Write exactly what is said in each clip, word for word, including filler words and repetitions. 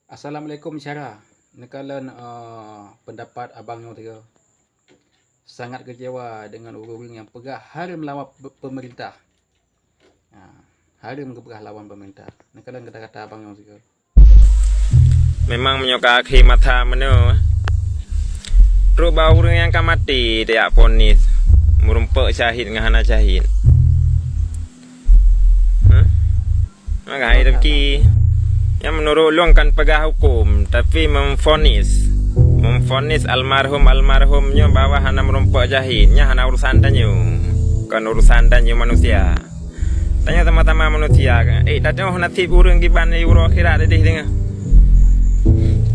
Assalamualaikum syedara. Neukalon, eh, pendapat abang nyoe tiga. Sangat kecewa dengan ureuëng-ureuëng nyang peugah hareuem lawan pe-, pemerintah. Ha, hareuem geupeugah lawan pemerintah. Neukalon kata-kata abang nyoe tiga. Memang meunyoe ka akhé masa meunoe, trok bak ureuëng nyang ka maté tajak ponis, meurumpok syahid ngon hana syahid. Huh? Maka hai rezeki. Nyang meunurot lôn kan peugah huköm, tapi memvonis, memvonis almarhum-almarhum nyoe bahwa hana meurumpok syahid, nyan hana urusan tanyoe. Kon urusan tanyoe manusia. Tanyoe sama-sama manusia kan. Eh, tanyoe nasib ureuëng kiban di uroe akhirat tadi tengah.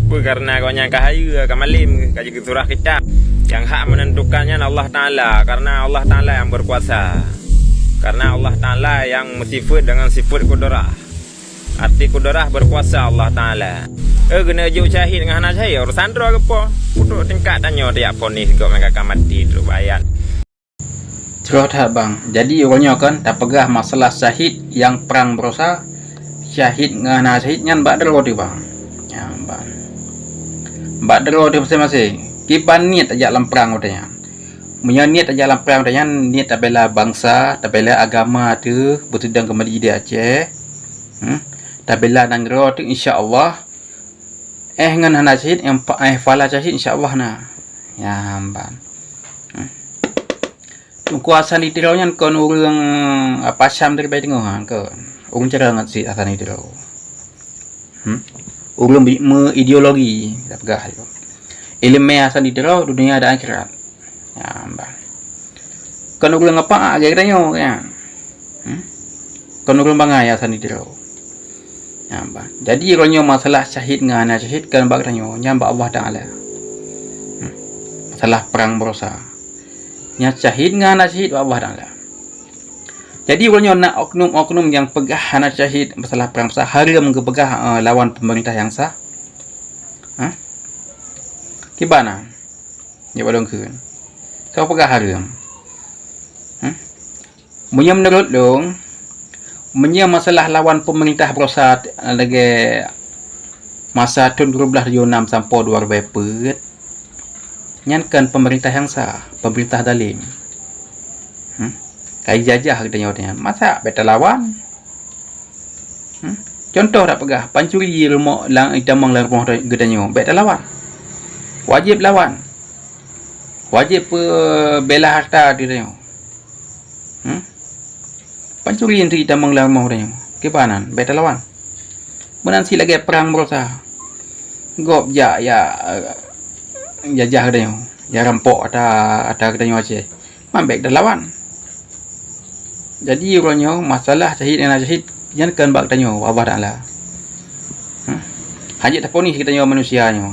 Peue kareuna gobnyan ka hayeue, ka malem, ka jeuet surah kitab. Nyang hak menentukan nyan Allah Taala, kareuna Allah Taala nyang berkuasa. Kareuna Allah Taala nyang meusifeuet dengan sifeuet kudrah. Arti kudrah berkuasa Allah Taala. Eh, keuneuk jok syahid ngon hana syahid, urusan droe geupo. Pudok tingkat tanyoe tajak ponis gobnyan ka maté trok bayat. Troh that bang. Jadi uroe nyoe kan tapeugah masalah syahid nyang prang baroesa, syahid ngon hana syahid nyan bak droe teuh bang. Nyan bang. Bak droe teuh maséng-maséng. Kiban niet tajak lam prang watée nyan. Meunyoe niet tajak lam prang watée nyan, niet tabela bansa, tabela agama teuh, beusidang keumeudi di Aceh. Hmm? Tabela nanggroe teuh, insya Allah. Eh ngon hana syahid, eh pa-, eh pahala syahid insya Allah na. Ya, ban. Hmm. Teungku Hasan di Tiro nyan kon ureuëng, apa, Syam dari Baitengah, ha, kon. Ureuëng cara ngon si Hasan di Tiro. Hmm. Ureuëng bi-, meuideologi, kita peugah. Ileumé Hasan di Tiro, dunia dan akhirat. Ya, ban. Kon ureuëng apa, agak kita nyoe, kan? Hmm? Kon ureuëng bangai Hasan di Tiro. Ya, ban. Jadi, uroe nyoe masalah syahid ngon hana syahid kon bak tanyoe, nyan bak Allah Taala. Hmm. Masalah prang baroesa. Nyan syahid ngon hana syahid bak Allah Taala. Jadi, uroe nyoe na oknum-oknum nyang peugah hana syahid masalah prang baroesa hareuem geupeugah, eh, lawan pemerintah nyang sah. Ha? Kiban na? Nyoe bak lôn kheun. Soe peugah hareuem? Hmm? Meunyoe meunurot lôn, meunyoe masalah lawan peumeurintah baroesa lagée masa thon dua belas tujoh nam sampoe dua ribée peuet, nyan kon peumeurintah nyang sah, peumeurintah zalim. Hmm? Ka jijajah geutanyoe nyan, masa bék talawan? Hmm? Contoh tapeugah, pancuri rumoh lam, itamong lam rumoh geutanyoe, bék talawan. Wajéb lawan. Wajéb peubela hareuta geutanyoe. Hmm? Pancuri nyan itamong lam rumoh geutanyoe. Kiban nan, bék talawan. Meunan cit lagée prang baroesa. Gob jak, jak, eh, jajah geutanyoe, jak rampok ata, ata geutanyoe Aceh. Man bék talawan. Jadi, uroe nyoe masalah syahid ngon hana syahid nyan kon bak geutanyoe, Allah Taala. Hmm. Hana jeuet taponis geutanyoe manusia nyoe.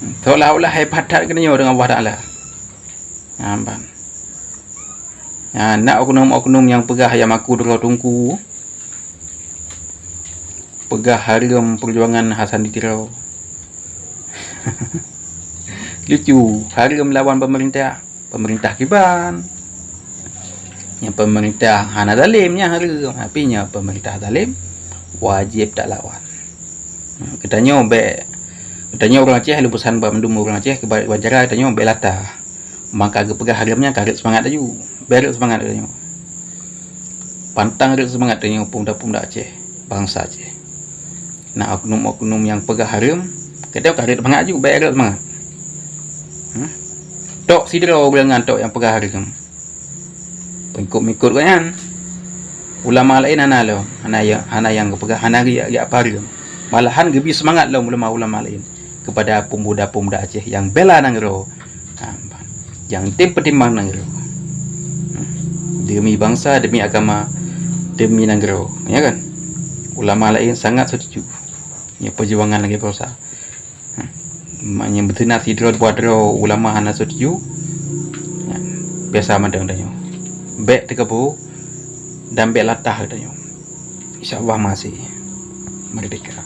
Hmm. Seolah-olah hebat that geutanyoe deungon Allah Taala. Nyan ban. Nyan, na oknum-oknum nyang peugah ayam aku droe teungku. Peugah hareuem peujuangan Hasan di Tiro. Lucu, hareuem lawan peumeurintah. Peumeurintah kiban? Nyang peumeurintah hana zalim nyan hareuem, tapi nyang peumeurintah zalim wajéb talawan. Geutanyoe bék, geutanyoe ureuëng Aceh, lôn peusan bak mandum ureuëng Aceh, keuba-, keubancara geutanyoe bék latah. Maka geupeugah hareuem nyan ka rhot seumangat laju. Bék rhot seumangat tanyoe. Pantang rhot seumangat tanyoe pemuda-pemuda Aceh, bansa Aceh. Na oknum-oknum nyang peugah hareuem, geutanyoe ka rhot seumangat laju, bék rhot seumangat. Hmm? Tok sidroe ureuëng nyan tok nyang peugah hareuem. Pengikut-pengikut gobnyan. Ulama laén hana lom, hana ya-, hana nyang geupeugah, hana geujak-jak hareuem. Malahan geubri seumangat lom ulama-ulama laén keupada peumuda-peumuda Aceh nyang bela nanggroe. Ha, nyang tem peutimang nanggroe. Demi bansa, demi agama, demi nanggroe. Ya kan? Ulama laén sangat setuju ngon peujuangan lagée baroesa. Hmm. Meunyoe beuteunak sidroe dua droe ulama hana setuju, nyan biasa mantong tanyoe. Bék teukeubô dan bék latah tanyoe. Insya Allah masih merdeka.